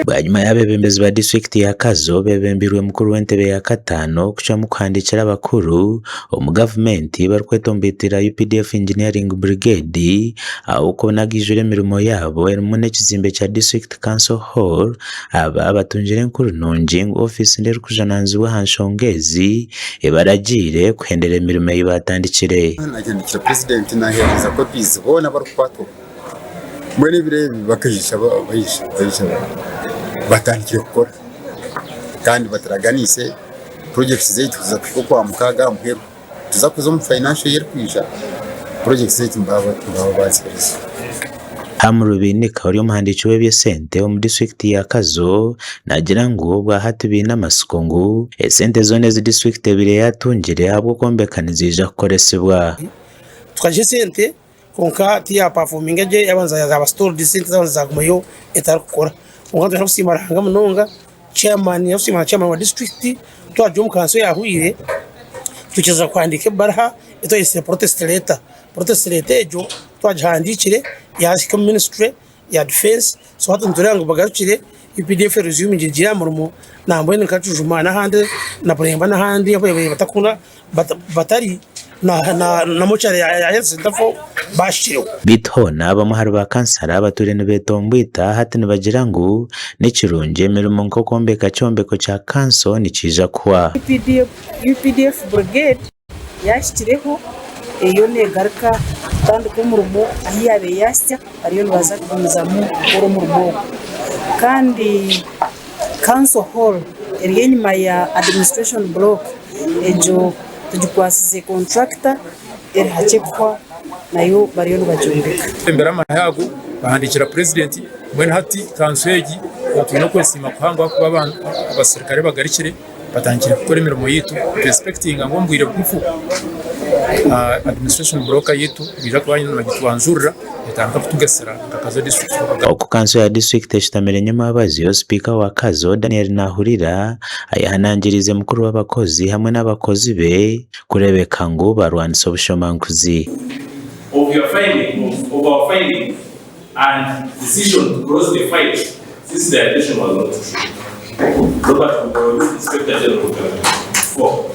Bwanyima y'abeebembezi ba disiturikiti ya Kazo beebembeirwe mukuru w'entebe ya kataano kucwamu kuhandiikira abakuru omu gavumenti barikwetomboitera UPDF Engineering Brigade ahabw'okuba agaijura emirimo yaabo erimu n'ekizimbe kya District Council Hall. Aba batungire enkuru nungi ngu ofiisi erikujunaanizibwa aha nshonga ezi ebaragiire kuhendera emirimo ei baatandikire. Nagyendekire purezidenti naheereza copies boona abarikukwatwaho mbwenu ebiro ebi bakaija baija baija batandikire kukora kandi baturaganiise projects zaitu kuza kuhika okwamukaaga aha muheru tuza kuza omu financial year erikwija projects zaitu nibaba bazihereza. Ham Rubinika ori omuhandiiki w'eby'esente omu disiturikiti ya Kazo naagira ngu obwahati baine amatsiko ngu esente zoona ezi disiturikiti ebaire yaatungire ahabw'okwombeka niziija kukoresibwa. Tukagiha esente kwonka tiyapafominga gye yabanza yaaba stalled esente zabanza zagumayo etarikukora. Kwonka nitwenda kusiima Ruhanga munonga chairman nitusiima na chairman wa disiturikiti twagira omu kanso eyahwire twikiriza kuhandiika ebaruha ei twayetsire protest letter. Protest letter egyo twagihandiikire yahika omu ministry ya defence so hati nitureeba ngu bagarukire UPDF eresumingyire egiire aha murimo nambwenu nka Kijuma n'ahandi na Buremba n'ahandi ahu baabaire batakunda batari na mochari ya health center fo bahikireho. Beitu hoona abamwe ahari ba kansara abatwire nibetomboita hati nibagira ngu nikirungi emirimo nk'okwombeka kyombeko kya kanso nikiija kuhwa. UPDF Brigade Yaahikireho eriyo neegaruka kutandika omurimo ahu yaabaire yaahitsya bariyo nibaza kugumizamu kukora omurimo ogwo. Kandi Council Hall eri enyima ya Administration Block egyo tugikwatsize contractor eri hakye kuhwa nayo bariyo nibagyombeka. Bebembera amahe ago bahandiikira purezidenti mbwenu hati kanso egi twine okwesiima kuhango ahakuba abaserukare bagarukire. Batandikire kukora emirimo yaitu nitu expectinga ngu omu bwire bugufu administration block yaitu nibaija kuba nibagitwanjurira etandike kutugasira nka Kazo district. Oku kanso ya disiturikiti eshutamire nyomwabazyo, Sipiika wa Kazo, Daniel Nahurira ayehanangiriize mukuru w'abakozi hamwe n'abakozi be kureebeka ngu barwanisa obushomankuzi. Of your finding, of, of our findings and decision to close the file since the allegation was not true. Robert Mugorobi, Inspector General of Government. 4.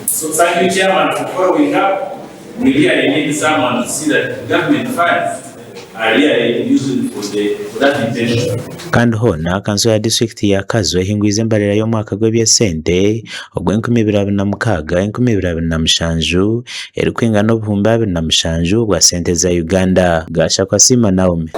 So thank you, Chairman, for following up. We really need someone to see that government funds are really used for, the, for that intention. Kandi hoona kanso ya disiturikiti ya Kazo ehingwize embarira y'omwaka gw'eby'esente ogw'enkumi ibiri abiri na mukaaga 2027 erikwingana 27,000 bwa sente za Uganda. Gashakwa Asiima Naomi.